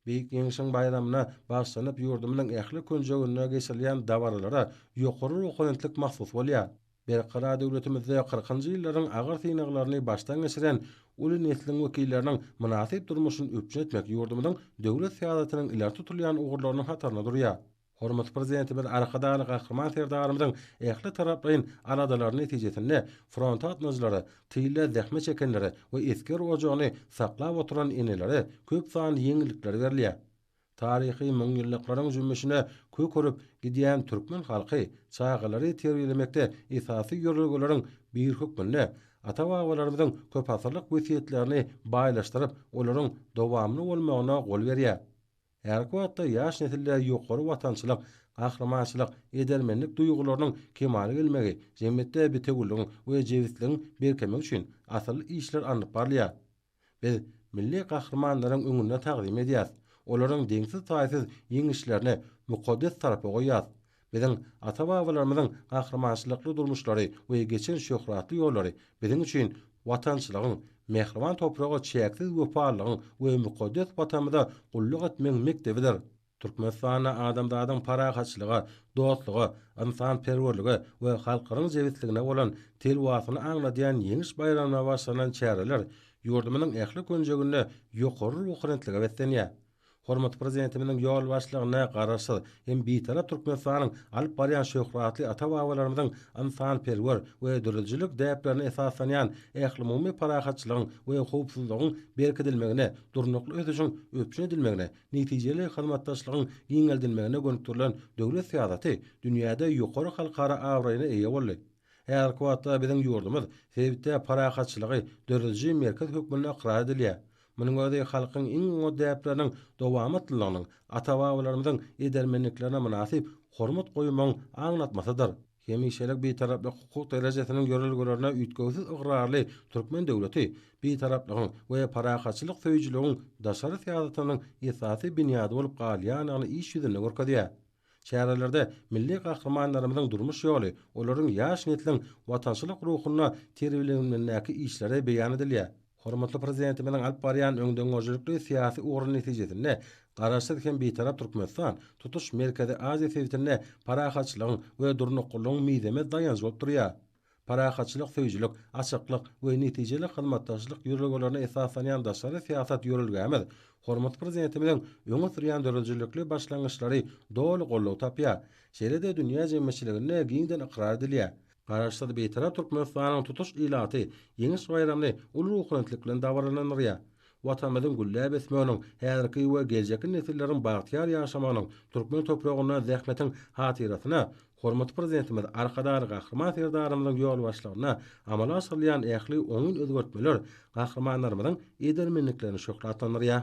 Beýik Ýeňşiň baýramyna bagyşlanyp ýurdumyzyň ähli künjeginde geçirilýän dabaralara ýokary ruhubelentlik mahsus bolýar. Berkarar döwletimizde kyrkynjy ýyllaryň agyr synaglaryny başdan geçiren uly nesliň wekilleriniň mynasyp durmuşyny üpjün etmek ýurdumyzyň döwlet syýasatynyň ileri tutulýan ugurlarynyň hatarynda durýar. Hormatly Prezidentimiz Arkadagly Gahryman Serdarymyzyň ähli taraplaýyn aladalary netijesinde fronta gatnaýjylara, tylda zähmet çekenlere we esger ojagyny saklap oturan enelere köp sanly ýeňillikler berilýär. Taryhy müňýyllyklaryň jümmüşine kök urup gidýän türkmen halky çagalary terbiýelemekde esasy ýörelgeleriň biri hökmünde ata-babalarymyzyň köpasyrlyk wesýetlerini baýlaşdyryp, olaryň dowamly bolmagyna gol berýär. Häzirki wagtda ýaş nesilde ýokary watançylyk, gahrymançylyk, edermenlik duýgularynyň kemala gelmegi, jemgyýetde bitewüligiň we jebisligiň berkemegi üçin asylly işler alnyp barylýar. Biz milli gahrymanlaryň öňünde tagzym edýäris, olaryň deňsiz-taýsyz ýeňişlerine mukaddes sarpa goýýarys. Biziň ata-babalarymyzyň gahrymançylykly durmuşlary we geçen şöhratly ýollary biziň üçin watançylygyň, mähriban topraga çäksiz wepalylygyň we mukaddes Watanymyza gulluk etmegiň mekdebidir. Türkmenistanda adamzadyň parahatçylyga, dostluga, ynsanperwerlige we halklaryň jebisligine bolan telwasyny aňladýan Ýeňiş baýramyna bagyşlanan çäreler ýurdumyzyň ähli künjeginde ýokary ruhubelentlige beslenýär. Hormatly Prezidentimiziň ýolbaşçylygynda Garaşsyz hem Bitarap Türkmenistanyň alyp barýan şöhratly ata-babalarymyzyň ynsanperwer we döredijilik däplerine esaslanýan ählumumy parahatçylygyň we howpsuzlygyň berkidilmegine, durnukly ösüşiň üpjün edilmegine, netijeli hyzmatdaşlygyň giňeldilmegine gönükdirilen döwlet syýasaty dünýäde ýokary halkara abraýyna eýe boldy. Häzirki wagtda biziň ýurdumyz sebitde parahatçylygy dörediji merkez hökmünde ykrar edilýär. Munuň özi halkyň iň oňat däpleriniň dowamatlylygynyň, ata-babalarymyzyň edermenliklerine mynasyp hormat goýmagyň aňlatmasydyr. Hemişelik Bitaraplyk hukuk derejesiniň ýörelgelerine üýtgewsiz ygrarly türkmen döwleti Bitaraplygyň we parahatçylyk söýüjiligiň daşary syýasatynyň esasy binýady bolup galýandygyny iş ýüzünde görkezýär. Çärelerde milli gahrymanlarymyzyň durmuş ýoly, olaryň ýaş nesliň watançylyk ruhunda terbiýelenmegindäki işleri beýan edilýär. Hormatly Prezidentimiziň alyp barýan öňdengörüjilikli syýasy ugry netijesinde Garaşsyz hem Bitarap Türkmenistan tutuş Merkezi Aziýa sebitinde parahatçylygyň we durnuklylygyň mizemez daýanjy bolup durýar. Parahatçylyk söýüjilik, açyklyk we netijeli hyzmatdaşlyk ýörelgelerine esaslanýan daşary syýasat ýörelgämiz hormatly Prezidentimiziň öňe sürýän döredijilikli başlangyçlary doly goldaw tapýar. Şeýle-de dünýä jemgyýetçiliginde giňden ykrar edilýär. Garaşsyz, Bitarap Türkmenistanyň tutuş ilaty Ýeňiş baýramyny uly ruhubelentlik bilen dabaralandyrýar. Watanymyzyň gülläp ösmeginiň, häzirki we geljekki nesilleriň bagtyýar ýaşamagynyň, türkmen topragynda zähmetiň hatyrasyna hormatly Prezidentimiz Arkadagly Gahryman Serdarymyzyň ýolbaşçylygynda amala aşyrylýan ähli oňyn özgertmeler gahrymanlarymyzyň edermenliklerini şöhratlandyrýar.